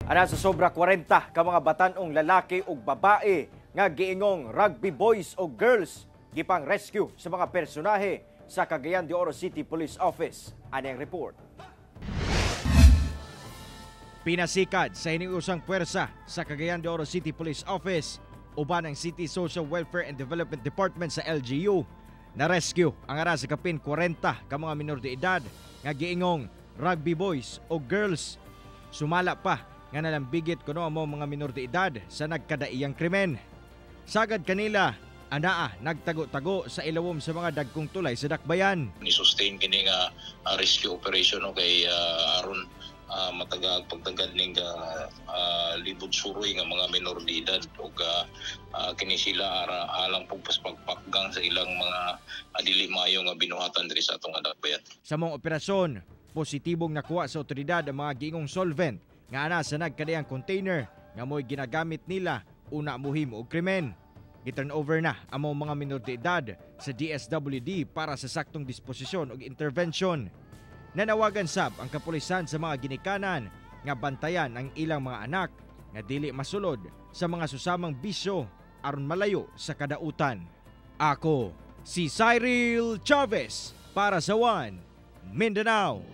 Ana sa sobra 40 ka mga batan-ong lalaki ug babae nga giingong rugby boys o girls gipang rescue sa mga personahe sa Cagayan de Oro City Police Office. Ani ang report. Pinasikad sa hiniusang puwersa sa Cagayan de Oro City Police Office uban ang City Social Welfare and Development Department sa LGU na rescue ang ara sa kapin 40 ka mga minor de edad nga giingong rugby boys o girls. Sumala pa nga nalambigit kuno amo mga minor de edad sa nagkadaiyang krimen. Sagad kanila, anaa nagtago-tago sa ilawom sa mga dagkong tulay sa dakbayan. Ni-sustain kini nga rescue operation, no, kay aron matagag pagtagad ning libod suroy nga mga minor de edad ug kini sila ara alang pagpaspagpakgang sa ilang mga dili maayo nga binuhatan diri sa atong dakbayan. Sa mong operasyon, positibong nakuha sa otoridad ang mga giingong solvent nga ana sa nagkadaiyang container nga mo'y ginagamit nila una muhimo og krimen. Gi-turn over na ang mga minor de edad sa DSWD para sa saktong disposisyon ug intervention. Nanawagan sab ang kapulisan sa mga ginikanan nga bantayan ang ilang mga anak nga dili masulod sa mga susamang bisyo aron malayo sa kadautan. Ako si Cyril Chavez para sa One Mindanao.